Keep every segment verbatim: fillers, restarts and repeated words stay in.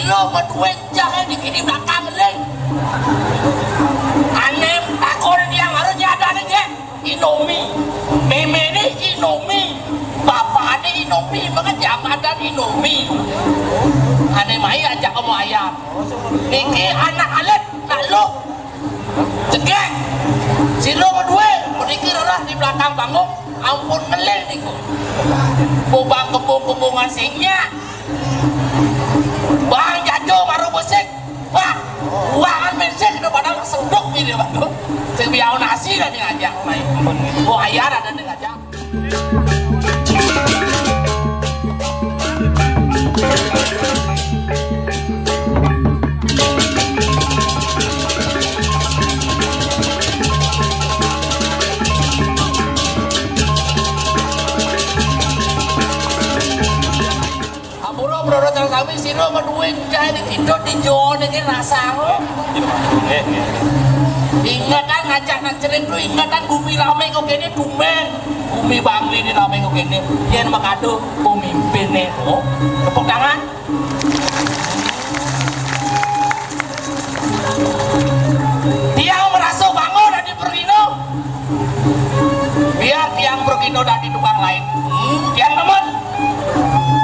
Lo berdua jangan di kiri belakang, Leng. Ané takon dia harus nyadar, Gé. Indomie. Méméné Indomie. Bapané Indomie, maka jabatan Indomie. Ané mai ajak kamu ayam. Niki anak alit, nak lo. Cegek. Sira berdua, mriki rereh di belakang panggung, ampun ngeling niku. Bubang kebung-kebungan sing nyak. Bang jajo baru besik. Wah, uangan besik itu padahal senduk ini, Bang. Sing biau nasi dah diajak, mai. Buaya ada diajak. Ampura, Broro, sareng sami sira madué cai di kidul di Jawa niki rasane. Ingetan ngajak nak cerit tu, ingetan bumi rame kok kene tumen. Bumi Bangli ini rame kok kene. Yen makado pemimpinnya, oh. Tepuk tangan. Tiang merasa bangga dadi Pergino. Biar tiang Pergino dadi tukang lain. Hmm, tiang nemen.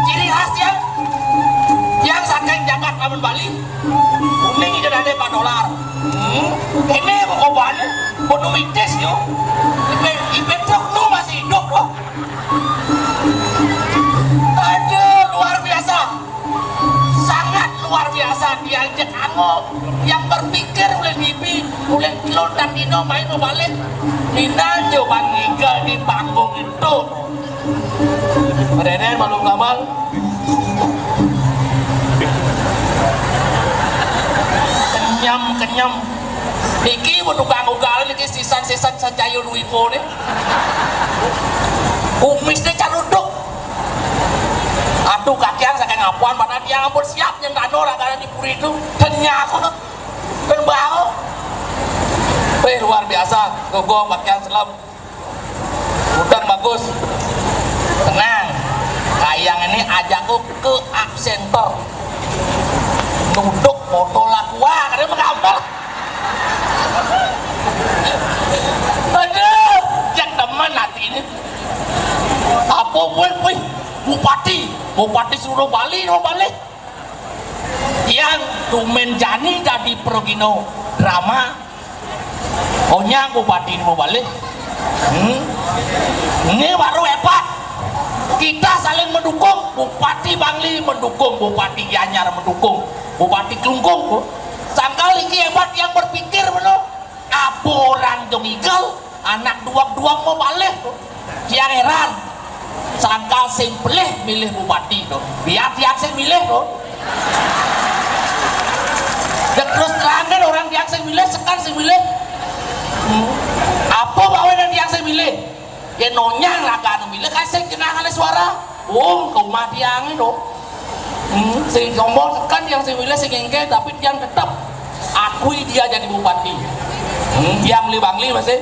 Ciri khas tiang, tiang saking jagat lamun Bali. Kuning ijo dadi Pak Dolar. Hmm, ini pokoknya bonumitis yo. Ipe, ipe truk nu masih hidup loh. Aduh, luar biasa. Sangat luar biasa diajak ango yang berpikir oleh bibi, oleh telur dan dino main balik. Minal coba ngigal di panggung itu. Rene malu ngamal. Kenyam, kenyam. Niki mau tukang ugal niki sisan-sisan sajayo duipo nih. Kumisnya caruduk. Aduh, kakian saking apuan, padahal dia ampun siap yang kado raganan di puri itu. Dan nyaku tuh, dan bau. Eh, luar biasa, gogong, kakian selem. Udang bagus. Tenang. Kayang ini ajakku ke absenter. Nuduk botol aqua, karena mengambang. Aduh, yang teman hati ini. Apa buat, wih, bupati, bupati suruh Bali, suruh Bali. Yang tumen jani dadi pergino drama. Onyang bupati mau balik. Hmm? Ini baru hebat. Kita saling mendukung, Bupati Bangli mendukung, Bupati Gianyar mendukung, Bupati Klungkung. Sangkal iki hebat yang berpikir bener. Apa orang jong igal, anak duang-duang mau balik. Tiang heran. Sangkal sing pelih milih bupati tuh. Biar tiang sing milih tuh. Dan terus terang kan orang tiang sing milih, sekan sing milih. Hmm. Apa bawa dan tiang sing milih? Ya nonyang lah kan milih kan sing jenang ada suara. Oh, ke rumah tiang itu. Hmm, sing sombong kan yang sing milih sing engke, tapi tiang tetap akui dia jadi bupati. Hmm, dia milih Bangli masih.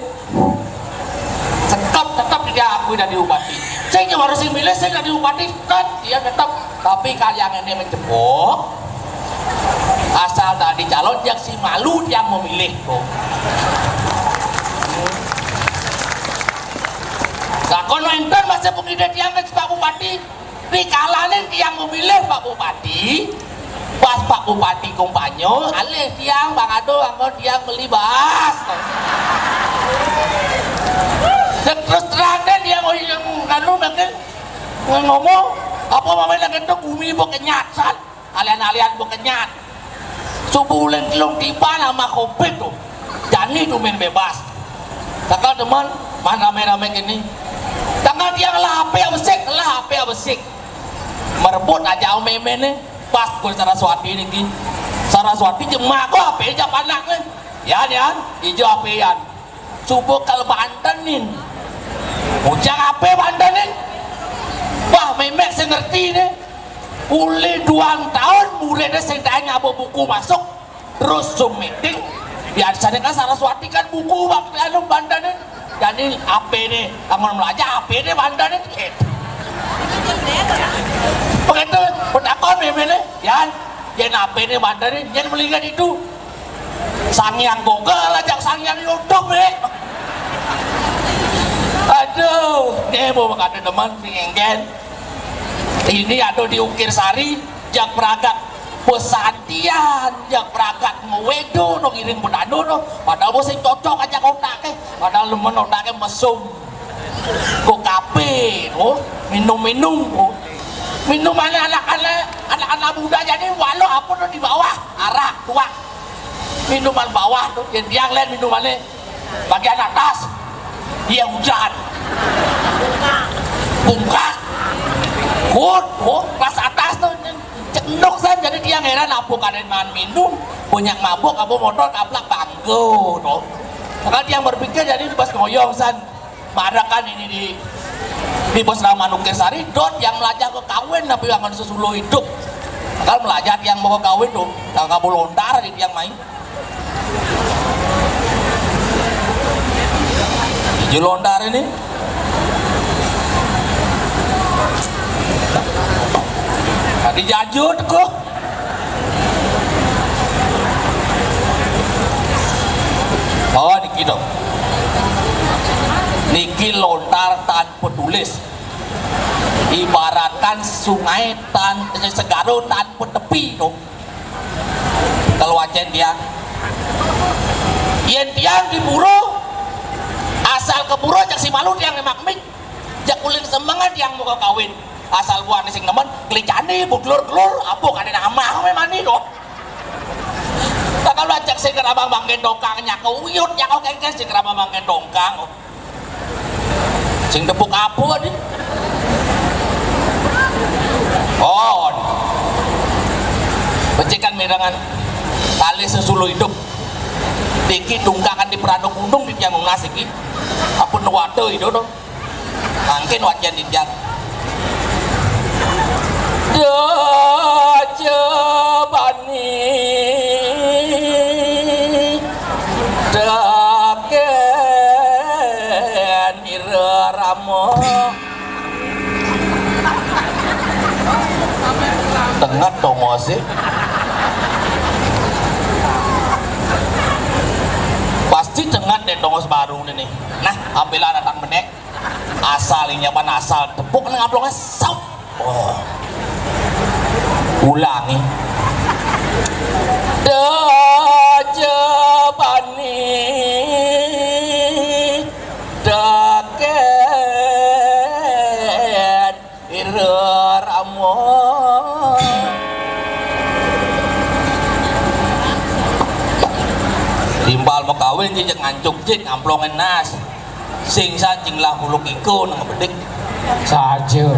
Tetap, tetap dia akui dari bupati. Saya cuma harus milih saya dari bupati, kan dia tetap. Tapi kalian ini menjebok, asal tak dicalon, yang si malu dia memilih kok. Lakon enten masa pengide tiang ke Pak Bupati, di kalanin tiang memilih Pak Bupati, pas Pak Bupati kumpanya, alih tiang, Bang Ado, anggo tiang beli bas. Dan terus terang deh tiang, oh, yang anu nanti ngomong, apa mamanya nanti tuh bumi mau kenyat, san. Alian-alian mau kenyat. Subuh uling telung tiba nama covid tuh. Jani tuh main bebas. Takal teman, man rame-rame gini. Takal tiang lah H P besik, lah H P besik. Merebut aja meme nih. Pas gol Saraswati niki. Saraswati jemak kok H P aja panak nih. Yan, Yan, ijo H P Yan. Coba kalau bantenin. Ujang apa bantenin? Wah, memek saya ngerti nih. Oleh dua tahun muridnya saya tanya apa buku masuk. Terus Zoom meeting. Biasanya kan Saraswati kan buku waktu anu bantenin. Jadi apa nih? Kamu belajar apa nih bantenin? Gitu. Begitu, penakon memek nih. Yan, Yén apéné mandéné, yén melingin itu. Sang Hyang Google ajak Sang Hyang YouTube, eh. Aduh, né mau makane teman sing éngkén. Ini ada di Ukir Sari, jak pragat pesantian, jak pragat ngwedo no ngiring pedano no. Padahal wis sing cocok aja kotaké. Padahal nemen kotaké mesum. Kok kabéh, oh, minum-minum, oh. Minumannya anak-anak, anak-anak muda jadi walau apa tuh di bawah, arak, tuak. Minuman bawah tuh, yang dia ngeliat minumannya bagian atas, dia hujan. Bungkak. Kut, oh, kelas atas tuh, cendok san, jadi dia heran apa kalian main minum, banyak mabuk, apa motor, kaplak bangku tuh. Maka dia berpikir jadi pas ngoyong san, Marakan ini di, di Pusra Manukir Sari, dot yang melajah ke kawin, tapi yang anu sesulo hidup. Kalau melajah tiang mau ke kawin tuh, kagak mau lontar di tiang main. Hijau lontar ini. Tadi jajut kok. Oh, niki dong. Niki lontar tanpa tulis. Ibaratkan sungai tan-, segara tanpa tepi dong. Kalau wacén tiang. Yén tiang di pura, asal ke pura jak si malu tiang emak mik. Jak ulin semengan tiang mau kawin. Asal buahné sing nemen, kelicani, buglur-glur, apa kadén amah mé mani kok. Tak kalau ajak sing abang bangkén dongkang nyako uyut, nyako kéngkén sing abang bangkén dongkang. Sing tepuk apa di? Oh. Becik kan mirengan kalih sesulo hidup. Niki dungkakan di Prana Gunung di tiang nunas iki. Apa nuwata itu to? Mangkin wacén di tiang. Dajabani dakén ira rama. Tenget dong sih. Pasti tenget deh dongos baru nih. Nah, ambillah datang menek. Asal ini apa asal tepuk nang amplongnya saup. Oh. Ulangi. Dajabani dakén ira rama. Timpal makawin jejak ngancuk jit amplongin nas. Sing sancing lah uluk iko nang bedik. Saja.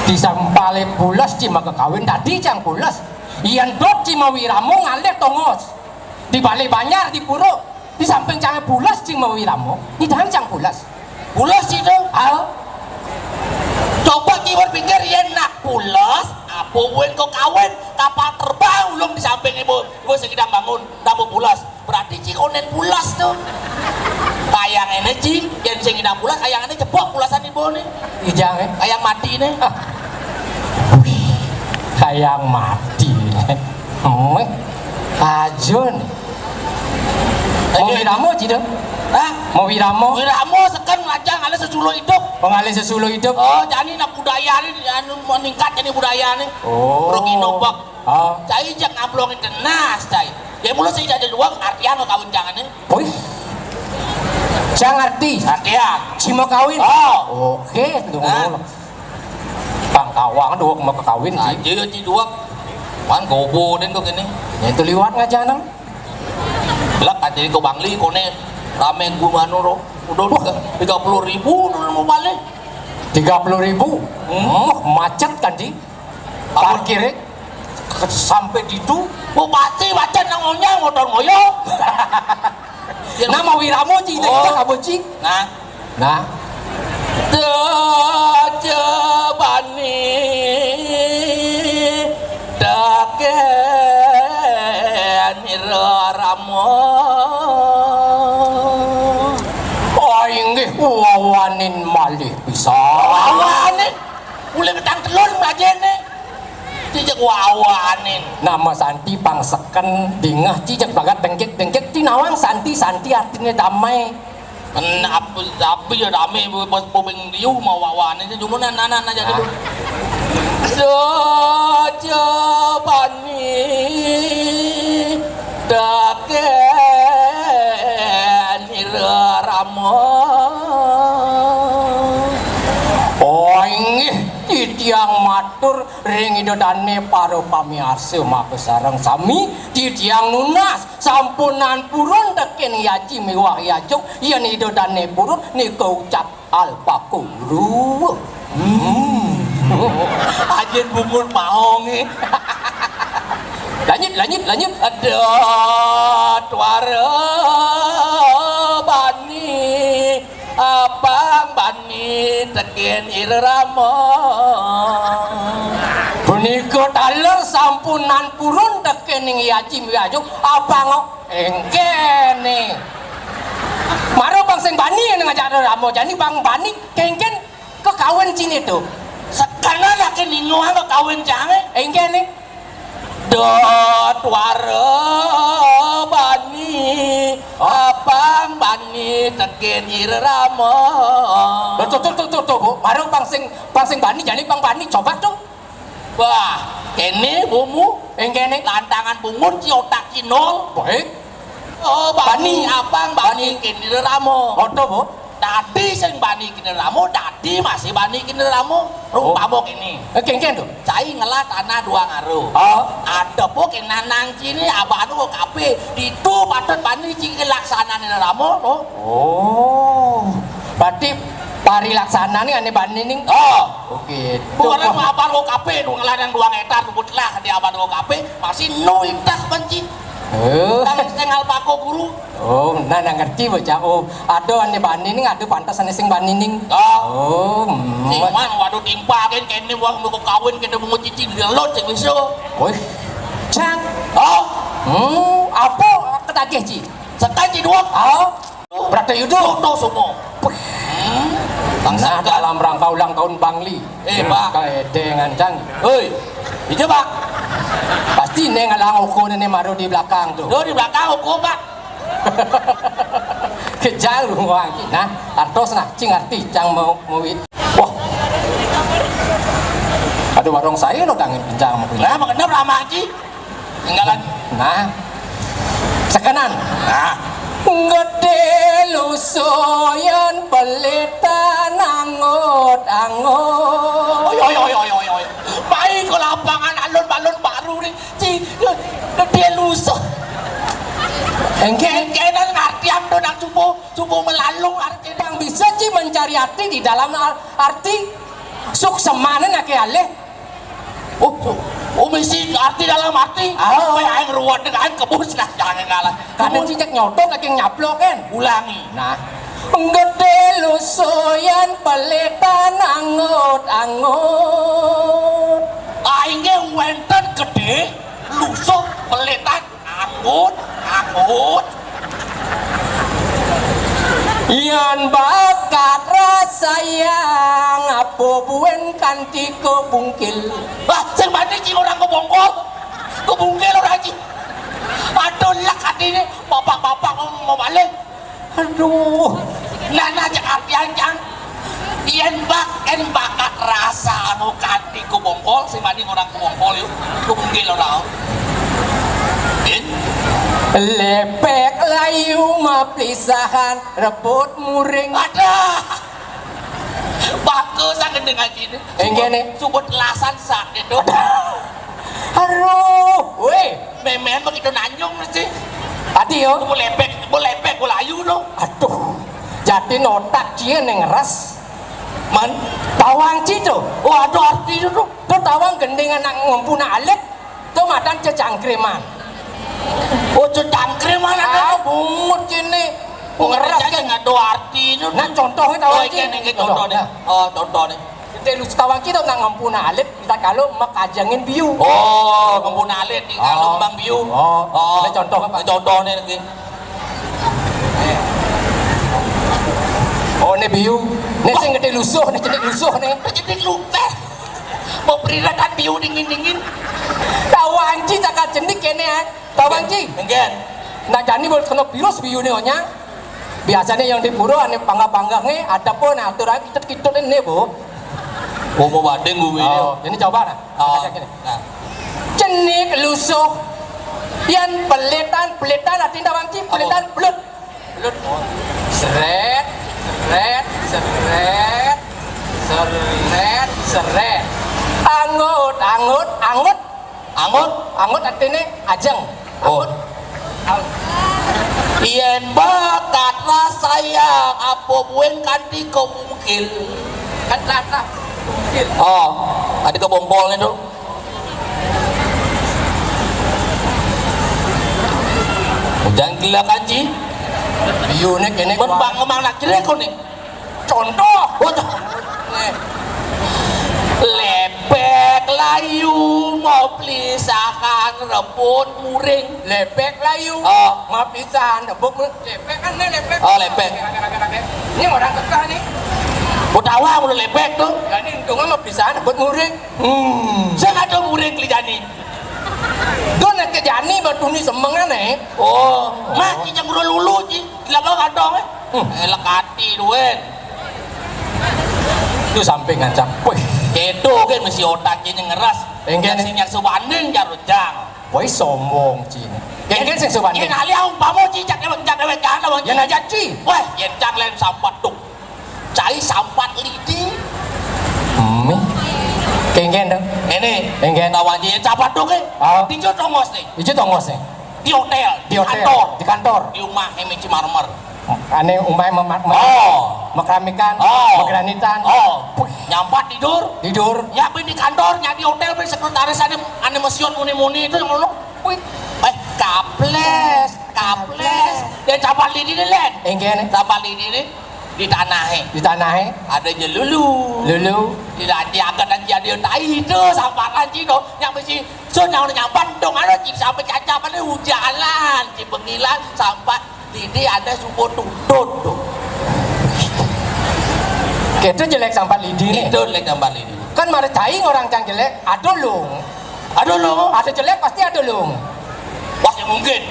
Di sampale pules ci makakawin dadi cang pules. Yen dot ci mawiramo ngalih tongos. Di bale banjar di pura. Di samping cange pules ci mawiramo. Nyidang cang pules. Pules ci to? Ayo. Coba ki berpikir yen nak pules, apa buin kok kawin kapal terbang ulung di samping ibu, ibu sing idang bangun, ndak pules. Berarti ci konen pulas tuh. Kayangannya ci, yang sing indah pulas, kayangannya jebok pulasan ibu nih. Ijang, eh? Kayang mati nih. Ah. Wih, kayang mati. Meh, aja nih. Mau wiramo ci dong? Hah? Mau wiramo? Wiramo sekan ngajang ada sesulo hidup. Pengalih sesulo hidup. Oh, jadi nak budaya nih, anu meningkat jadi budaya nih. Oh. Rugi nobak. Oh. Cai jak ngablongin tenas, cai. Ya mulu sing jadi dua artian lo kawin jangan nih. Wih. Cang arti. Artian. Cimo kawin. Oh. Oke, tunggu. Nah. Pang kawang dua mau kawin sih. Aja ya ci dua. Man gobo deh kok ini. Ya itu liwat ngajanam. Lek aja kok Bangli kone rame gua manu ro. Udah tiga puluh ribu dulu mau balik. Tiga puluh ribu. Hmm. Hmm, macet kan di. Parkirnya sampai di itu. Bupati wacan nang onyang motor ngoyo. Nama wiramo ci, kita apa ci? Nah. Nah. Dajabani daken iraramo. Oh, inggih wawanin malih pisan. Wawanin. Mulai ketang telur mlajene. Cicek wawanin. Nama Santi pang seken dingeh cicek banget dengkek-dengkek tinawang Santi, Santi artinya damai. Apa, apa ya damai, bos bobeng liu mau wawanin sih, cuma anak-anak jadi. Hah? Dojobani dake nirerama. Oh, inggih, titiang matur ring Ida Dane para pamiarsa makasareng sami, titiang nunas sampunang purun tekening yaji miwah yajuk, yen Ida Dane purun nika ucap alpaka guru. Hmm. Ajin bungut maong, eh. Lanjut, lanjut, lanjut. Ada tuara bani, apang bani teken irama. Punika taler sampunang purun tekening yaji miwah yajuk, apang engkene. Mara pang sing bani ngajak rama jani pang bani kengken kekawin cine to. Sekana laki ninguang kekawin jange. Engkene. Dot wara bani, apang bani teken irama. Tuh, tuh, tuh, tuh, tuh, tuh, Bu. Mara pang sing, pang sing bani jani pang bani coba to. Wah, kene bumu. Engkene. Lantangan bungut ci otak ci nol. Baik. Oh, bani. Bani. Apang bani. Bani. Kene rama. Oto, Bu. Dadi sing bani kene rama, dadi masih bani kene rama. Oh. Rumpama kene. Eh, kengken to. Cai ngelah tanah dua ngaru. Ah. Ada po kene nang cini abanu kape. Ditu patut bani cike laksanane rama, to. Oh. Berarti parilaksanane ane bani ning. Oh. Oke. Bukan apa lo kape, dua ngelah nang dua hektar, sebutlah di abanu kape, masih no itas benci. Eh. Kang sing alpaka guru. Oh, nah, nah ngerti bocah. Oh, ada ane bani ning, ada pantes ane sing bani ning. Ah. Oh, hmm. Sing man, waduh, timpalin kene, wong mau kawin kene mau cici di lot sing bisa. Wih. Cang. Oh. Hmm, apa ketagih, Ci? Sekan ci dua. Ah. Bratayuda. Tuh, tuh semua. Wih. Hmm. Bangsa. Nah, dalam rangka ulang tahun Bangli. Eh, Pak. Kaedengan, Cang. Hoi. Iya, Pak. Pasti ne ngalang oko ne maro di belakang tuh. Tuh, di belakang oko, Pak. Kejang rumah iki. Nah, artos nah, cing arti, cang mau, mau wi-, wah. Ada warung saya lo tangan kencang mau punya. Nah, mengenal ramah, Ci. Tinggalan. Nah. Sekenan. Nah. Gedhe lusuh yen pelitan angut-angut. Oi, oi, oi, oi, oi, oi. Pai ke lapangan alun-alun baru nih. Ci, gedhe lusuh. Engke. Engke nang ngartian do nang cupu, cupu melalung artinya. Yang bisa, Ci, mencari arti di dalam ar-, arti suksemane nake alih. Oh, oh, misi arti dalam arti. Ah. Kowe aing ruwet, aing kebus dah, jangan ngalah. Kadang cicak nyotok, lagi nyaplok kan. Ulangi. Nah. Gedhe lusuh yen pelitan angut-angut. Aing ge wenten gedhe, lusuh, pelitan, angut, angut. Yan bakat rasayang, apa buin kanthi kebungkil. Wah, sing mati ki orang kebongkol. Kebungkil orang ki. Aduh, lek atine bapak-bapak mau, mau balik. Aduh. Nah, nah, cek artian, Cang. Yen bak-, en bakat rasa anu kanthi kebongkol, sing mati orang kebongkol yuk. Kebungkil orang. Din? Lepek layu maplisahan rebut muring. Ada. Bagus sangat dengan sini. Enggak nih. Subut lasan sak itu. Aduh. Weh. Memen begitu nanyung mesti. Tadi yo. Mau lepek, mau lepek, mau layu dong. Aduh. Jadi notak cie neng res. Man. Tawang ci tuh. Oh, ada arti itu tuh. Tuh tawang gending anak ngempuna alit. Tuh madan cecangkriman. Oh, cecangkriman ada. Ah, bungut kene. Bungut aja nggak ada artinya. Nah, contohnya tahu. Oh, aja. Ini, ini contoh. Contoh nih. Nah. Oh, contoh nih. Kita lu sekawan kita nak ngempuna alit, kita kalau mek ajengin biu. Oh, ngempuna alit di kalau. Oh. Bang biu. Oh. Oh. Ini contoh apa? Ini contoh nih lagi. Oh, ini biu. Ini sing gede lusuh, ini cedik lusuh nih. Cedik lusuh. Peprirakan biu dingin-dingin. Tawang ci cakal cenik kéné, ah. Tawang ci. Enggak. Nah, jani mula kena virus biuné onyang. Biasané yang di pura ané panggah-panggahé, ada pun atur aja kitut-kitut ini, Bu. Oh, mau bading gua ini. Oh, ini coba nah. Oh, nah. Cenik lusuh. Yang pelitan, pelitan artinya tawang ci, pelitan belut. Belut. Seret, seret, seret, seret, seret. Angut, angut, angut. Angut? Angut artinya ajeng. Oh. Angut. Yén bakat sayang, apa buin kanti kebungkil? Kan tata. Bungkil. Oh, ada kebompolnya tuh. Ujang gila kanji. Biuné kéné. Mun bang emang nak jelek kok nih. Contoh. Oh, contoh. Nih. Lépék layu mau pelisahan rebut muring. Lépék layu. Oh. Mau pelisahan rebut muring. Lépék kan nih lépék. Oh, lépék. Ini orang kekeh nih. Mau tawa mulu lépék tuh. Ya ini untungnya mau pelisahan rebut muring. Hmm. Saya kata muring keli jani. Don ke jani batu ni semengan eh. Oh, mah ci jang lulu ci. Laba kadong eh. Hmm. Elek ati duit. Itu sampai ngancam. Wih. Kedo kan mesti otak ini ngeras. Enggak. Sing yang sebanding jaro jang. Woi sombong ci. Enggak sing sebanding. Ini alih umpama ci cak dewek cak dewek kan lawan. Yang aja ci. Wah, yang cak lain sampat tuh. Cai sampat lidi. Hmm. Kengken dong. Ini. Kengken. Tahu aja yang sampat tuh ke. Oh. Di Jotongos nih. Di Jotongos nih. Di hotel. Di hotel. Kantor. Di kantor. Di rumah Hemi Cimarmer. Ane umai memak. Oh. Mekeramikan. Oh. Megranitan. Oh. Nyampat tidur. Tidur. Nyiapin di kantor, nyak di hotel, sekretaris ane ane mesiot muni-muni itu yang ngono. Wih. Eh, kaples, kaples. Dia sampat lidi nih, Len. Enggak nih. Sampat lidi nih. Di tanahnya. Di tanahnya. Ada aja lulu. Lulu. Di lagi agak dan jadi tai itu sampai lagi tuh. Yang mesti sun yang nyampan dong ada ci sampai cacapan hujalan ci pengilan sampai lidi ada subuh tutut tuh. Kita jelek sampai lidi nih. Itu jelek sampai lidi. Kan mara cai orang cang jelek, ada lung. Ada lung. Ada jelek pasti ada lung. Pasti mungkin.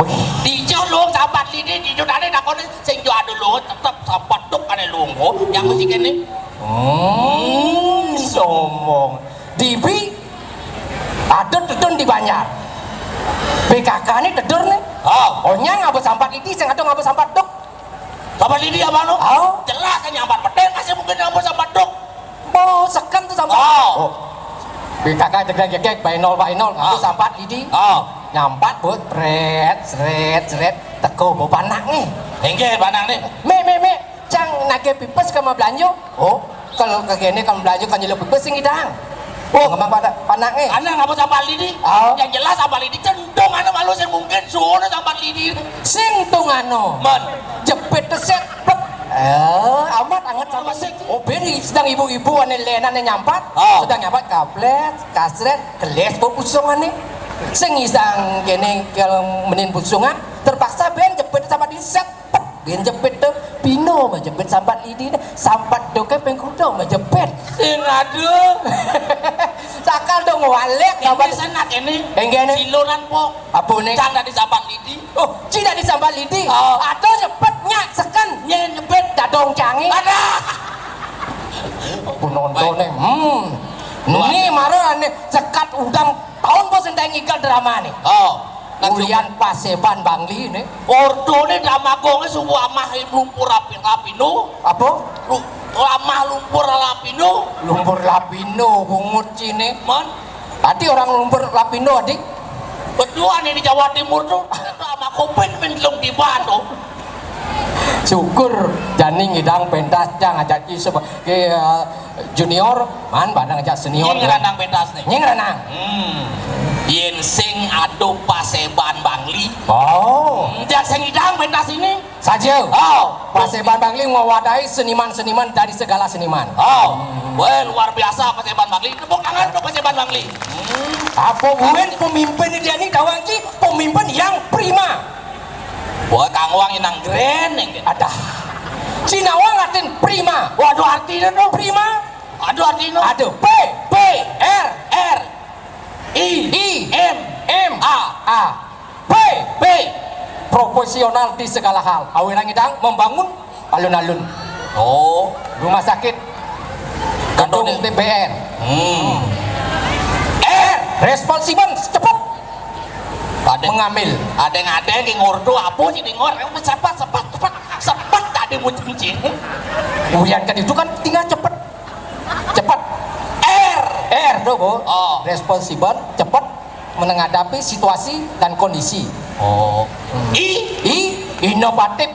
Wih. Di jauh lung sampai lidi di jauh tadi takutnya sing jauh ada lung tetap sampai tuh kan lung kok yang mesti kene. Hmm, sombong. Dibi ada tetun di Banjar. P K K ini tedur nih. Oh. Onyang ngapa sampat lidi sing ada ngapa sampat duk. Sampat lidi apa lo? Oh. Jelas kan nyampat pedeng kasih mungkin ngapa sampat duk. Oh, seken tuh sampai. Oh. Oh. P K K jegrek jegrek bainol bainol ngapa sampat lidi. Oh. Nyampat buat pret sret sret teko bawa panak nih. Enggak panak nih. Me me me cang nagih pipes ke ma belanjo. Oh, kalau kagene kan belanja kan nyeluk bebes sing idang. Oh, ngomong pada panake. Ana ngapa sampai lidi? Oh. Yang jelas sampai lidi cendong ana malu sing mungkin suono sampai lidi. Sing tungano. Men. Jepit teset. Pet. Eh, amat anget sampai sing. Oh, beri sedang ibu-ibu ane lenane nyampat. Oh. Sedang nyampat kaplet, kasret, keles bau pusungane. Sing isang kene kalau menin pusungan, terpaksa ben jepit sampai diset. Pet, bin jepit tuh, pino mah jepit sampat lidi deh, sampat doke pengkudo mah jepit. Sing aduh. Sakal dong walek. Ini sanak ini. Enggak nih. Siluran po. Apa nih? Cang dari sampat lidi. Oh, cina di sampat lidi. Oh. Atau jepit nyak seken. Nyen jepit. Dadong cangi. Ada. Penonton nih. Hmm. Ini marah nih sekat udang tahun bos enteng igal drama nih. Oh. Ulian Paseban Bangli nih. Ordo nih drama gonge subuh amah lumpur rapi rapino. Apa? Lu, amah lumpur rapino. Lumpur lapino bungut cine. Mon. Tadi orang lumpur lapino adik. Berdua nih di Jawa Timur tuh. Itu sama covid menjelung di tuh. Syukur jani ngidang pentas cang ajak ci sebe- ke eh, junior man badang ajak senior. Nying ranang pentas nih. Nying ranang. Hmm. Yen sing ado Paseban Bangli. Oh. Enggak sing idang pentas ini. Saja. Oh. Paseban Bangli mewadahi seniman-seniman dari segala seniman. Oh. Wah, luar biasa Paseban Bangli. Tepuk tangan untuk Paseban Bangli. Hmm. Apa buin pemimpin dia ni tawang ci pemimpin yang prima. Wah, kang wang inang gren. Ada. Cina wang artin prima. Waduh artinya tuh. Prima. Aduh artinya. Aduh. P. P. I. I. M. M. A. A. P. P. Profesional di segala hal. Awéran ngidang membangun alun-alun. Oh. Rumah sakit. Gedung T P R. Hmm. R. Responsible, cepat. Ada mengambil. Ada yang ada yang ngordo apa sih di ngor? Yang cepat, cepat, cepat, cepat tadi muncul. Uyan kan itu kan tinggal cepat. Cepat. R. R tuh, Bu. Oh. Responsible, cepat menghadapi situasi dan kondisi. Oh. I. I. Inovatif,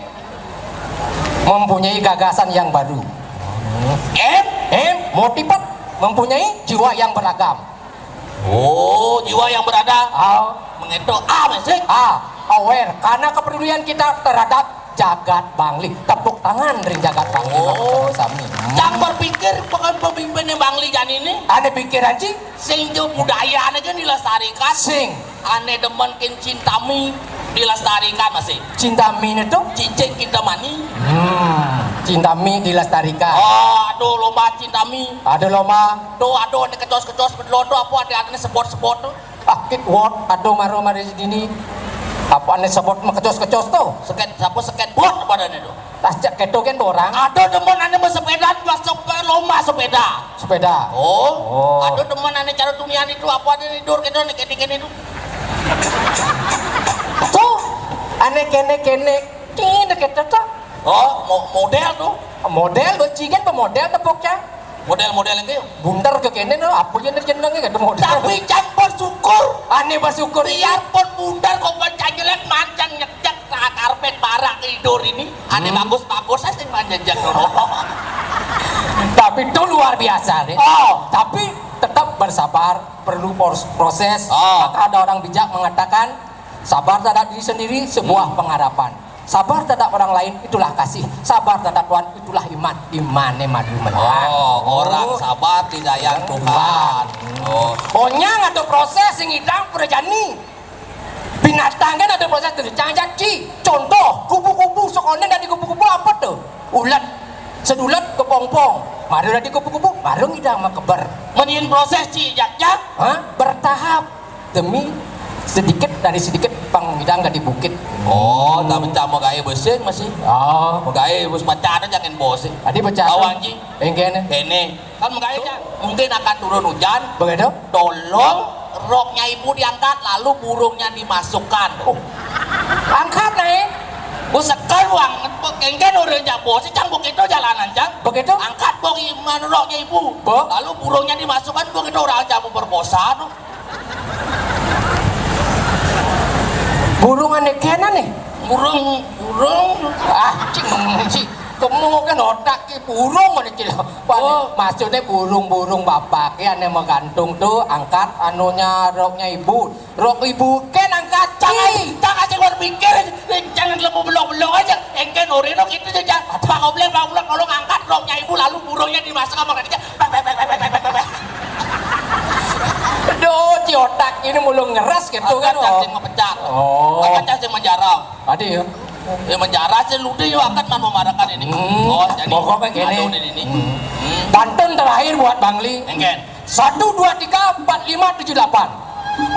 mempunyai gagasan yang baru. M. M. Motivat, mempunyai jiwa yang beragam. Oh, jiwa yang beragam. Ah. Mengeto A masih. A. Aware, karena kepedulian kita terhadap jagat Bangli. Tepuk tangan dari jagat Bangli. Oh. Sami. Cang berpikir bukan pemimpin yang Bangli jan ini. Ada pikiran sih. Sing jo budaya ané kan dilestarikan. Sing. Ané demen kén cintami dilestarikan masih. Cintami itu? Cicing kita mani. Hmm, cintami dilestarikan. Oh, aduh lomba cintami. Aduh lomba. Tuh, aduh ané kecos-kecos bedelo tuh apa ada ané sebot-sebot tuh. Akit wot, aduh maro mari dini. Apa ané sebot mekecos-kecos tuh? Seket, siapa seket bot apa ané tuh? Lah, cek keto kan orang. Ada teman ane bersepeda, masuk ke lomba sepeda. Sepeda. Oh. Oh. Ada teman ane cara tunian itu apa ada tidur kita nih kene-kene itu. Tuh, ane kene-kene, kene kita tuh. Oh, mo model tuh. Model, becikan pemodel tepuknya. Model-model yang kayak bunter ke kene no, apa yang jenenge gitu model. Tapi jangan bersyukur. Ane bersyukur. Biarpun bunter kok pancen jelek, mancang nyek cek karpet barak tidur ini, ada bagus-bagus aja yang manjajak dulu. Tapi itu luar biasa nih. Oh. Tapi tetap bersabar, perlu pros- proses. Oh. Maka ada orang bijak mengatakan, sabar terhadap diri sendiri sebuah pengharapan. Sabar terhadap orang lain itulah kasih. Sabar terhadap Tuhan itulah iman. Iman madu menang. Oh, orang sabar tidak yang Tuhan. Oh. Onyang ada proses sing idang perjani. Binatang kan ada proses tuh, jangan janji. Contoh, kupu-kupu sekolah dari kupu-kupu apa tuh? Ulet, sedulet, kepompong. Baru dari kupu-kupu, baru ngidang makeber. Menian proses ci jak jak. Hah? Bertahap demi sedikit dari sedikit pang ngidang dari bukit. Oh, tapi tak mau gaya besing masih. Oh. Mau gaya bos pacar jangan bos. Tadi pacar. Awan ji. Enggak nih. Ini. Kan makanya mungkin akan turun hujan. Begitu? Tolong roknya ibu diangkat, lalu burungnya dimasukkan. Oh. Angkat nih. Bu sekel uang, kengken orang jak bos, cang begitu jalanan cang. Begitu? Angkat bong iman roknya ibu. Lalu burungnya dimasukkan begitu orang jak berkosa tuh. Burung aneh kena nih. Burung, burung. Ah, cing, cing. Kamu kan otak ki burung mana cil. Oh. Maksudnya burung-burung bapak ya nih menggantung tuh angkat anunya roknya ibu. Rok ibu kan angkat cang. Cang aja berpikir, jangan lembu belok-belok aja. Engke norino gitu aja. Pak Obleng, Pak Obleng, tolong angkat roknya ibu lalu burungnya dimasak sama kerja. Aduh, ci otak ini mulu ngeras gitu kan. Angkat cacing mepecat. Oh. Angkat cacing menjarah. Tadi ya. Ya menjarah sih lude yo angkat man memarakan ini. Hmm. Oh, jadi pokoknya gini. Aduh, ini, ini. Hmm. Pantun terakhir buat Bangli. Engken. Satu, dua, tiga, empat, lima, tujuh, delapan.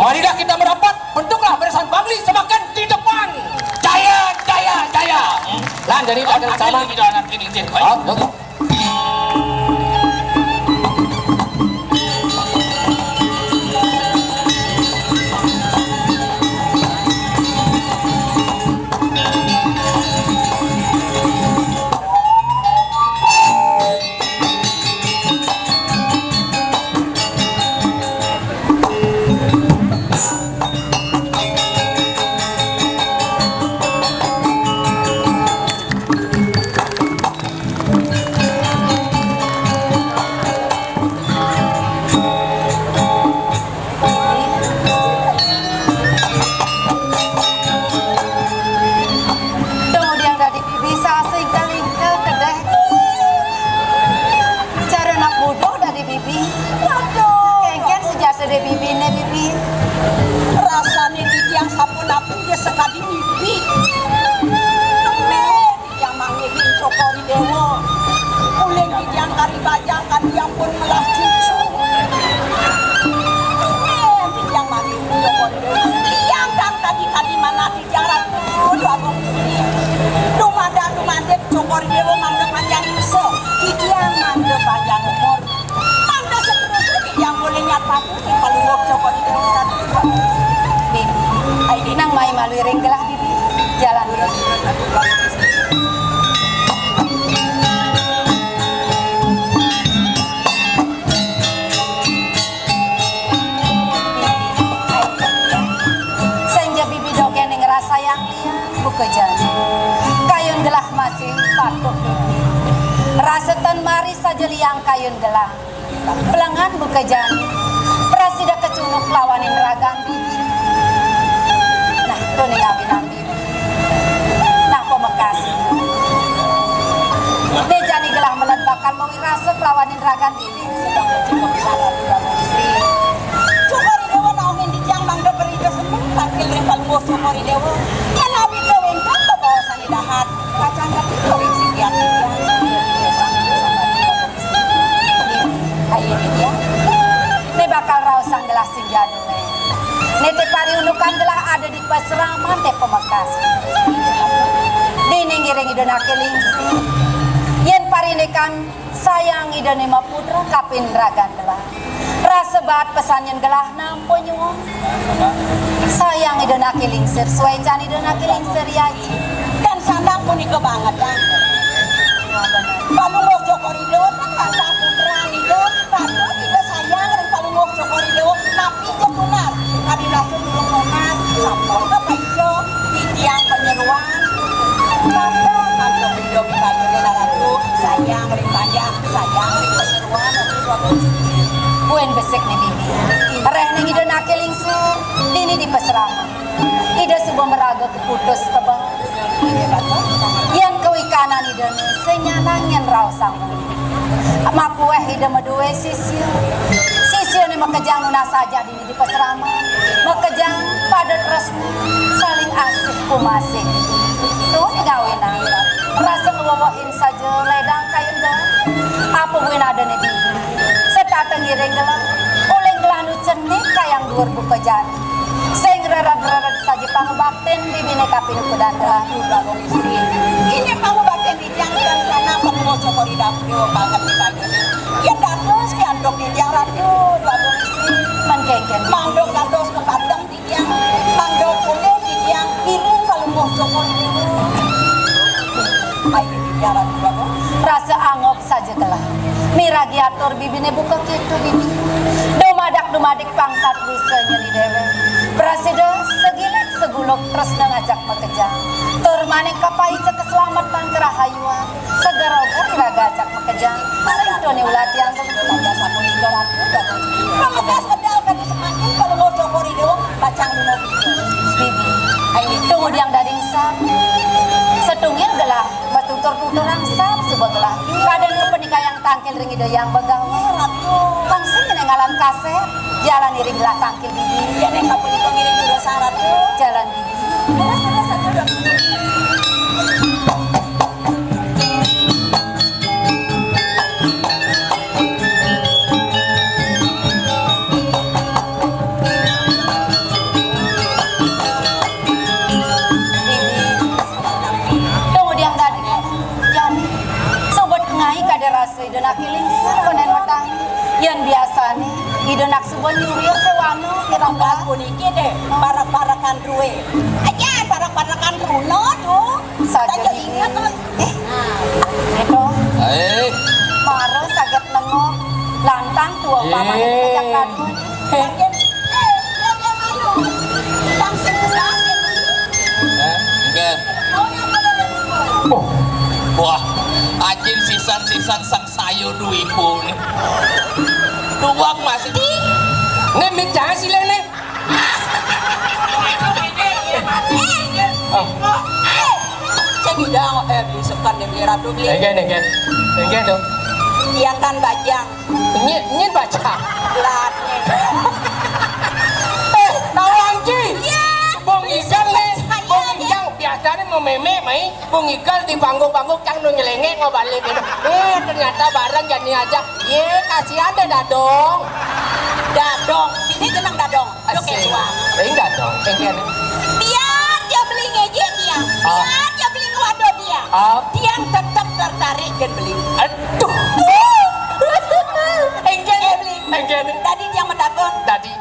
Marilah kita merapat, bentuklah barisan Bangli semakin di depan. Jaya, jaya, jaya. Lan, jadi oh, ada sama. Ini, ini, ini. Oh, betul. Wiring gelah bibi, jalan. Senja bibi dogén ngrasayang tiang, buka jani. Kayun gelah masih patuh bibi. Rasa tan mari saja liang kayun gelah. Pelengan buka jani, prasida kecunduk lawaning ragan bibi. Nah, to ning awinang bibi. Nah, pamekas. Né jani gelah meled bakal mawirasa lawaning ragan bibi. Sedeng kecunduk salah dua istri. Cokor I Déwa nauhin titiang mangda prasida seneng tangkil ring Palungguh Cokor I Déwa. Yén napi kawéntenan bebaosan dahat, pacang kapitu ring sikian titiang. Ayo, titiang. Né bakal raosang gelah sing jadulé. Né té pariundukan gelah ada di pasraman té pamekas. Dini ngiring Ida Anaké Lingsir. Yén parindikan sayang Idané maputra kapin ragan gelah. Rasa baat pesan yén gelah nampa nyuwun. Sayang Ida Anaké Lingsir, suécan Ida Anaké Lingsir ya, Ji. Tan sandang punika bangetan. Palungguh Cokor I Déwa tan wantah putran Ida, patut Ida sayang ring Palungguh Cokor I Déwa, napi ja tunas. Adi rasa durung nunas, sampun kapaica titiang panyeroan. Mangda, mangda Ida mikayunin Ratu, sayang ring panjang, sayang ring panyeroan, Ratu Prabu. Buin besik né bibi. Réh ning Ida Anaké Lingsir, dini di pasraman. Ida suba maraga kaputus tebel. Yén kawikanan Idané sing nyanang yén raosang. Makuéh Ida madué sisia. Sisiané makejang nunas ajah dini di pasraman. Makejang pada tresna, saling asih kumasih. Tuh né ngawinang. Rasa ngwewehin saja ledang kayun gelah. Apa buin adané bibi? Setata ngiring gelah. Uling gelah nu cenik kayang duur buka jani. Sing rered-rered saja pangubaktin bibiné kapinukudan gelah. Ratu Bagong Istri. Inggih pangubaktin titiang tan sana Palungguh Cokor I Déwa banget kita ini. Yén dados ki antuk titiang Ratu Bagong Istri. Mén kénkén. Mangda dados kapateng titiang, mangda polih titiang ngiring Palungguh Cokor I Déwa. Ayo titiang Ratu Bagong. Rasa angob saja gelah. Miragi atur bibiné buka kéto bibi. Dumadak-dumadik pangsat busa nyeni déwék. Prasida segilik seguluk tresna ngajak makejang. Tur maning kapaica kaslametan karahayuan. Seger oger iraga ajak makejang. Sing to né ulatian. Raja sapunika Ratu Bagong. Pamekas medal kadi semakin Palungguh Cokor I Déwa pacang luna bibi. Bibi. Ayo. Tunggu diang dading sap. Setunggil gelah. Matutur-tuturang sap suba gelah. Kadén kapenikayang tangkil ring Ida Hyang Begawan. Pang sing ninggalan kasép, jalan iring gelah tangkil bibi. Yén sapunika ngiring juru sarat, tuh. Jalan bibi. Terus, terus, satu, dua, tiga. Bibi. Tunggu diang dading. Jani. Sobat ngai kada rasa Ida Anaké Lingsir, konden metang. Yén biasané, Ida Anak suba nyuria séwana pirang. Pas puniki deh, parak-parakan rue. Aja parak-parakan runa tuh. Saja. Tanya ingat, Oi. Eh, itu. Eh. Mara saget nengok. Lantang tua. Eh. Paman ngajak ratu. Makin, eh, dia, dia malu. Langsung pulang, gitu. Eh, enggak. Oh, yang pada lagi. Oh. Wah, ajin sisan-sisan sang sayur dua ibu nih. Tuang masih. Nih, mik jangan sih, Lene. Oh. Sing idang, eh, beli sekan nih, beli ratu, beli. Enggak, enggak. Enggak tuh. Yang kan bajang. Nyén, nyén baca. Lat. Eh, tawang, Ci. Iya. Bong Igal nih. Bong Igal biasanya mau mémé, mai. Bong Igal di panggung-panggung, cang nu nyelengek mau balik gitu. Eh, ternyata bareng jani aja. Yé, kasihan deh, Dadong. Dadong. Sini jeneng Dadong. Asik. Oké, Tuan. Enggak dong, enggak. Biar dia beli ngejek dia. Ah. Biar dia beli ngewado dia. Ah. Dia tetap tertarik dan beli. Aduh. Enggak. Eh, beli. Enggak. Tadi dia mendapat. Tadi.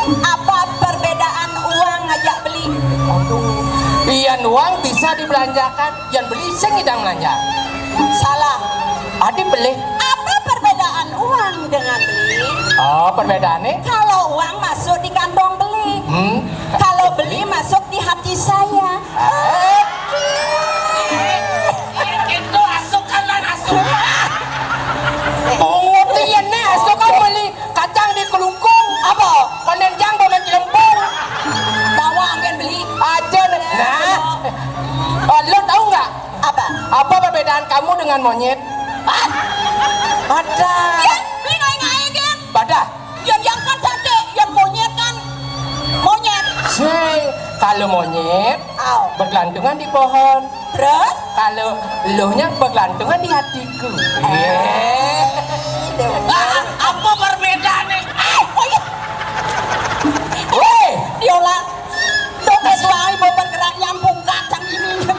Apa perbedaan uang ngajak beli Aduh. Yén uang bisa dibelanjakan, yén beli sing idang belanja. Salah. Adi beli. Apa perbedaan uang dengan beli? Oh, perbedaannya? Kalau uang masuk di kantong beli. Hmm. Kalau beli masuk di hati saya. Eh. Itu asukan lan asukan. Pungut iya nih, asukan beli kacang di kelungkung. Apa? Konden jang bawa cilempung. Tawa angin beli. Aja nih. Nah. Oh, lo tahu nggak? Apa? Apa perbedaan kamu dengan monyet? Ah. Ada. Ya, beli ngai-ngai kan? Badah. Yang yang kan cantik, yang monyet kan monyet. Sih, kalau monyet Au. Bergelantungan di pohon. Terus? Kalau lo-nya bergelantungan di hatiku. Eh, Dewa. Ah, apa perbedaannya? Eh, oh iya. Woi, diolah. Dompet suami mau bergerak nyambung kacang ini.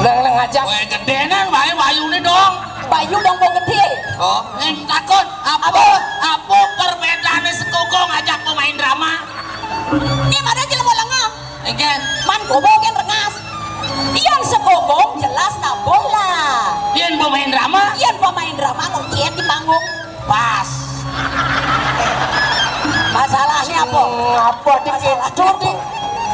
Nang nang aja. Woi, gedenan bae bayune dong. Bayu dong mau gede. Oh, yang takut apa? Apa? Apa perbedaannya sekogong ajak pemain drama? Ini pada jelema lenga. Engken. Man gobo kan rengas. Yang sekogong jelas tabuh lah. Yang pemain drama? Yang pemain drama nguncian di panggung. Pas. Masalahnya apa? Ngapa dikit? Masalahnya apa?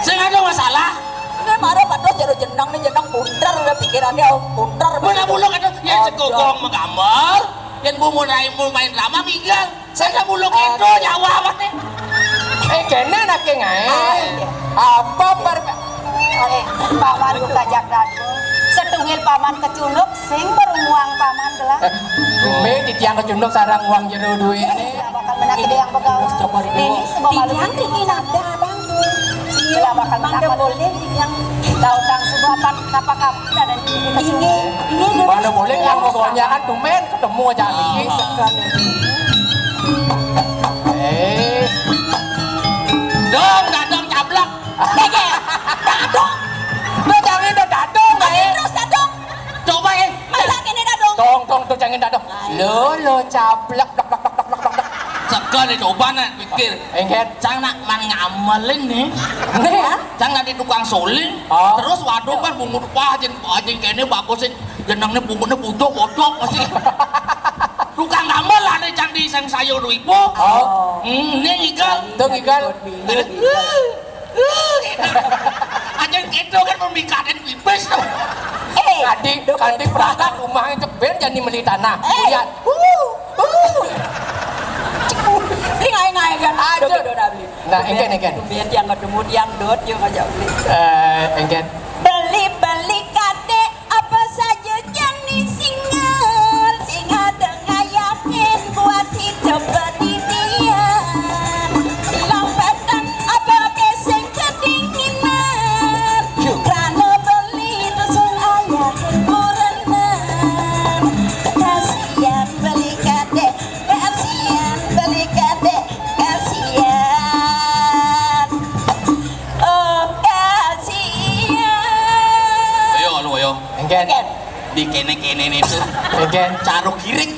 Sing ada masalah. Ini marah pada jero jeneng nih, jeneng bunter, udah pikirannya bunter. Mana bulu kata yang sekogong menggambar, yang bu mau naik mau main drama minggal. Saya nggak bulu kento nyawa apa nih? Eh, kene nak ngae. Ah, iya. Apa per- Oleh Paman Kajak Datu. Setungil Paman kecunduk, sing berumuang Paman gelah. Eh, tumben titiang kecunduk sarang uang jero duit. Tidak bakal menakiti yang begaul. Ini sebab malu. Titiang tinggi nada, Bang. Tidak bakal menakiti. Boleh titiang. Tahu tang sebab apa, apa kabar dan ini. Ini, ini. Mana boleh yang mau kan tumben ketemu aja. Ah. Ini. Eh. Dong, dadong cablak. Dadong. Lo jangan dadong, dadong, eh. Terus dadong. Coba, eh. Masa kene dadong? Tong, tong, tuh jangan dadong. Lo, lo cablak, blak, blak, blak, blak, blak, blak. Seger nih, coba nak pikir. Engket. Cang nak man ngamelin nih. Nih. Cang nak di tukang suling. Oh. Terus waduh kan bungut wah, jeng, jeng kene bagus sih. Jenengnya bungunya butuh bocok masih. Tukang gamel ada cang di sang sayur ibu. Oh. Hmm, ini igal. Tuh igal. Aja gitu kan memikatin pipis tuh. Eh, tadi, tadi perangkat rumahnya ceber jadi meli tanah. Eh. Lihat. Uh, uh. Ini ngai-ngai kan. Aja. Nah, engken, engken. Kemudian yang kedua, yang dot, yang aja beli. Eh, engken. Beli-beli kate apa saja jenis singal, sing ada ngayakin buat hidup bedidian. Lampetan apa ke sing kedinginan, kerana beli tu sing ayakin kurenan. Kasian beli kate, kasian beli kate, kasian. Oh, kasian. Ayo, anu, ayo. Engken. Engken. Di kene-kene nih tuh. Engken. Caruk kirik.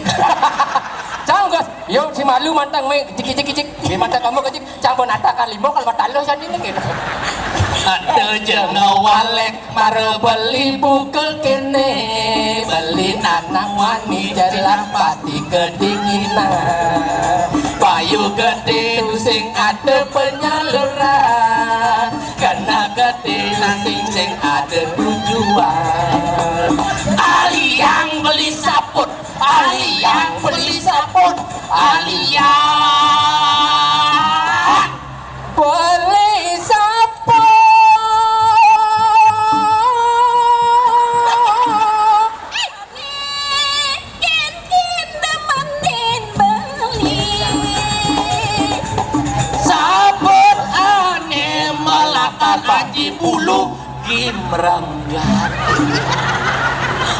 Cang, Gus. Yo, si malu mantang, meh. Kicik, kicik, kicik. Di mata kamu kecil. Cang, bonata kali mau kalau mata lo jadi nih, gitu. Ada jangan walek. Mara beli buka kene, beli nanang wani jelas pati kedinginan. Payu gede sing ada penyaluran, kena gede nanti sing ada tujuan. Aliang beli saput, aliang beli saput, aliang. Beli sapa? Kin, kin, demenin beli. Sabut ane melakar aji bulu gimrang gati.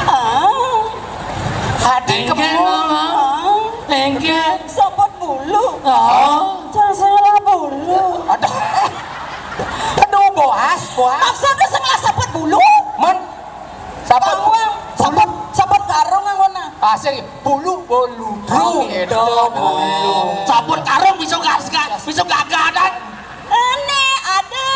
Ah. Hati kemu. Engke. Sabut bulu. Oh. Jangan salah bulu. Aduh. Aduh, boas, boas. Maksudnya sing lah sabut bulu? Men, sabut bulu. Sabut, sabut karung yang mana? Ah, sing bulu, bulu. Oh, bulu, gitu. Bulu. Sabut karung bisa gas, gas, bisa gagadan. Ini ada.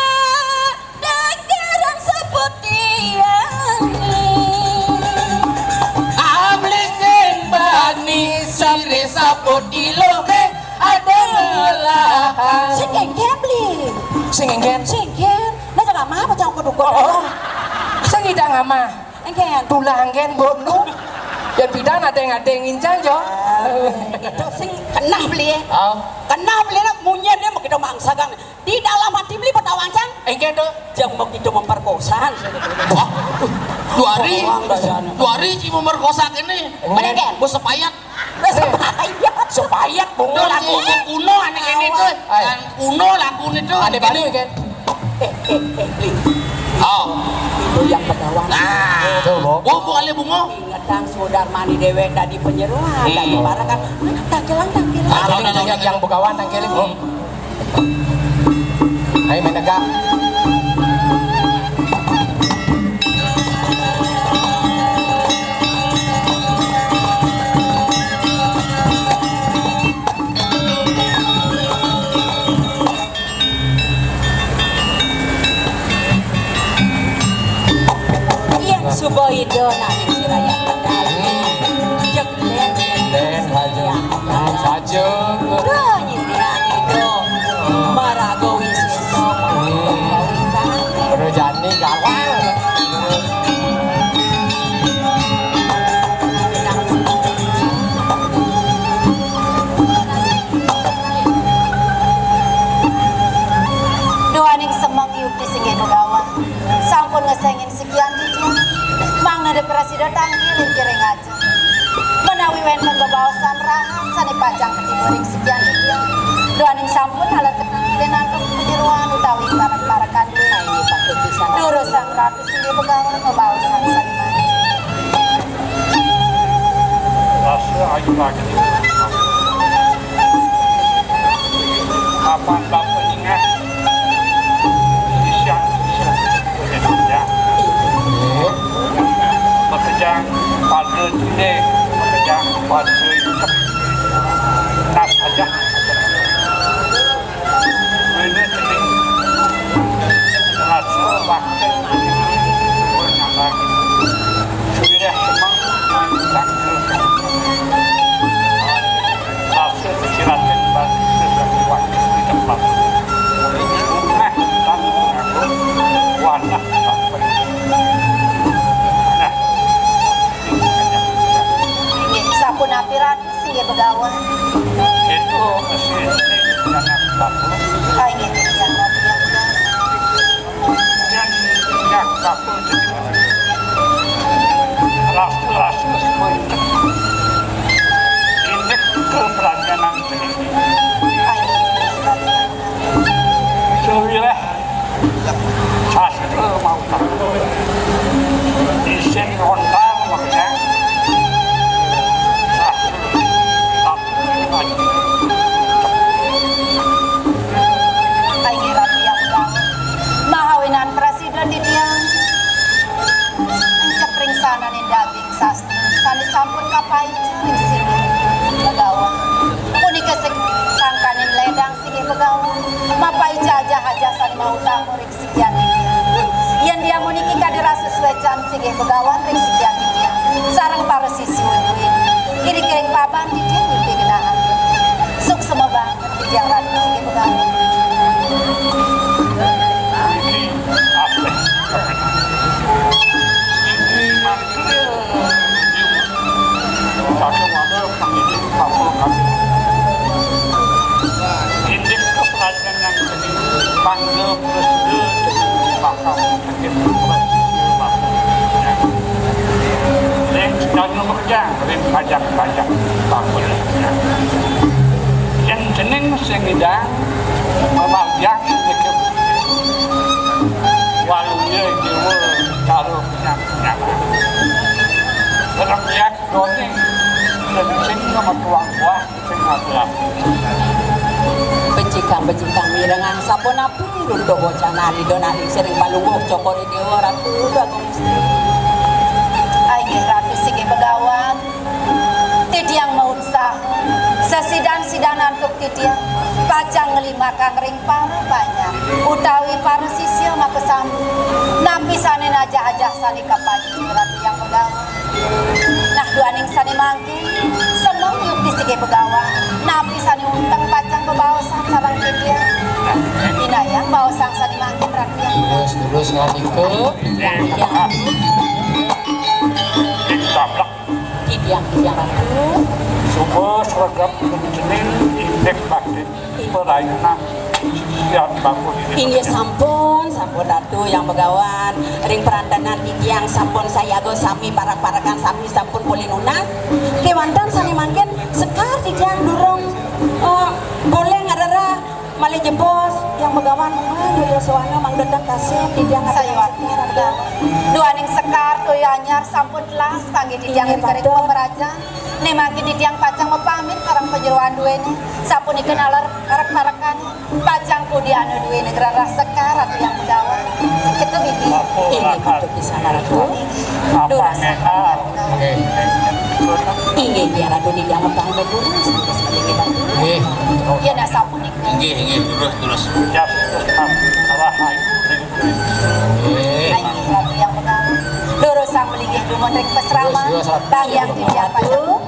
Sing éngkén. Sing éngkén. Nah, cang amah apa cang kudu kudu? Oh, oh. Sing idang amah. Éngkén. Tulang éngkén, Bu. Yén pidan adéng-adéng ngincang, Jo. Ah, itu sing kenah beli. Oh. Kenah beli nak munyin dia begitu mangsagang. Di dalam hati beli bertawang cang. Éngkén tuh. Jang begitu memperkosa. Wah, dua hari, dua hari ci memperkosa ini. Mana éngkén? Bos sepayat. Supaya, supaya bungo lagu. Kuno ané ini tuh. Kan kuno lagu ini tuh. Ada baru kan? Eh, eh, eh, Bli. Oh. Itu yang pegawan. Nah. Tuh, Bu. Bu, Bu, kali bungo. Ingetan Sudarmani déwék dadi penyeruan, dadi parakan. Mana tangkilan, tangkilan. Ah, tangkilan yang, yang begawan, tangkilan. Hmm. Ayo main tegak. Yén suba Ida nak ning sirayang tegal. Hmm. Jek lén. Lén saja. Hmm, saja. Duh, nyirian Ida. Maraga wisésa. Hmm. Bawa ikan. Pada jani gawang. Duaning semeng yukti singgih begawan, sampun ngeséngin sikian titiang. Mangda prasida tangkil ing kiring aji. Menawi wénten bebaosan rahat sané pacang katiba ring sikian titiang. Duaning sampun alat ketangkilin antuk panyeroan utawi parek-parekan. Nah, inggih patut pisan. Durus Sang Ratu singgih begawan mabaosan sané manis. Rasa ayu lagi. Papan bapa ningah. Sisian, sisian. Makejang pada tindih, makejang pada icep. Nas aja. Wéné cening. Rasa bakal. Suwirah semeng. Rasa siratin batu sesuatu di tempat. Nah, tanggung aku. Wadah sampai. Nah. Inggih, sapunapi Ratu singgih begawan? Itu masih ini anak bapak. Ah, inggih, yang Ratu yang begawan. Yang, yang bapak jadi rasul-rasul semua itu. Ini keberanian ini. Ah, inggih, Ratu yang begawan. Suwirah. Sastra mau tahu. Isin ngontal makanya. Sastra. Tapi Inggih Ratu yang Utama. Mahawinan prasida titiang. Encep ring sananing daging sastra. Sané sampun kapaica ring singgih begawan. Punika sing sangkaning ledang singgih begawan. Mapaica ajah-ajah sané mautama ring sikian titiang. Yén diamuniki kadi rasa suécan singgih begawan ring sikian titiang. Sareng para sisi uduin. Iri kering paban titiang mimpi genah. Suksma banget titiang Ratu singgih begawan. Indik kepelajaran yang seni, bangga prasida dengan bakal sakit prasida bakal. Ring sedana bekerja, ring pajak-pajak bakal. Yang jeneng sing idang, memagang indik waluya jiwa taruh penyakit. Terang ya, Doni, dan sing nama tuang buah, sing ngatur. Becikang-becikang mirengang sapunapi runtuh bocah nari do nari sering palungguh cokor Déwa Ratu Agung Istri. Inggih Ratu singgih begawan, titiang mautsaha sesidan-sidan antuk titiang pacang ngelimakang ring para banyak utawi para sisya makasami. Napi sané najah-ajah sané kapaica Ratu yang begawan. Nah, duaning sané mangkin, semeng yukti singgih begawan. Napi sané unteng pacang bebaosan sareng titiang. Pinayang baosang sané mangkin, Ratu. Terus, terus ngandika. Titiang, titiang Ratu. Suba sregep cening indik bakti parayunan sian bakul ini. Inggih sampun, sampun Ratu Hyang Begawan. Ring parantenan titiang sampun sayaga sami parak-parakan sami sampun polih nunas. Kéwanten sané mangkin sekar titiang durung, eh, polih ngrereh malih jebos Hyang Begawan mangda Yosuana mangda tan kasép titiang. Sayuwakti Hyang Begawan. Duaning sekar toya anyar sampun telas kanggé titiang. Inggih, ring patut. Pamrajan. Né mangkin titiang pacang mapamit sareng pajeroan duéné. Sapunika naler parak-parakané. Pacang kudiana duéné ngrereh sekar Ratu Hyang Begawan. Kéto, Bibi. Inggih, patut pisan, Ratu. Durus. Nggih. Inggih, inggih, Ratu, titiang mapamit durus, durus, inggih, Ratu. Nggih. Yén sapunika. Inggih, inggih, durus, durus. Nggih. Inggih, Ratu Hyang Begawan. Durus, sambelinggih dumun ring pasraman. Durus, durus, Ratu. Bagian titiang pacang.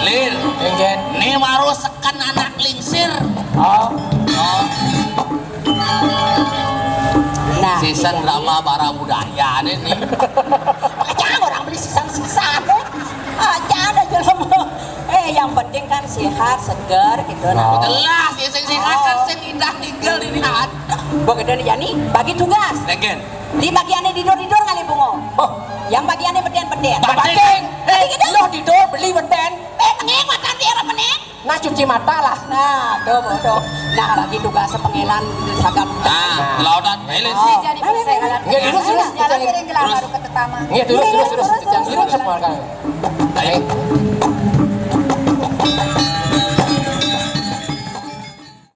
Lil, Éngkén. Né maro seken anak lingsir. Oh. Oh. Nah, sisan drama Bara Budaya né, né. Makanya orang beli sisan-sisan, eh. Aja ada jelema. Eh, yang penting kan sehat, seger gitu, nah. Oh. Jelas, ya, sing sehat kan, oh, sing indah tinggal ini ada. Begitu nih, Yani, bagi tugas. Legen. Di bagiannya tidur-tidur ngalih bungo. Oh. Yang bagiannya beden-beden. Bating. Bating. Eh, gitu. Loh, tidur, beli beden. Eh, menging matan di era menit. Nah, cuci mata lah. Nah, tuh, tuh. Nah, lagi tugas sepengelan sagap. Nah, kelautan. Ayo, Lin. Oh. Jadi persehalan. Nggih, terus, terus, jalan terus. Piring gelang baru ke tetama. Nggih, terus, terus, terus. Terus, terus, terus. Ayo.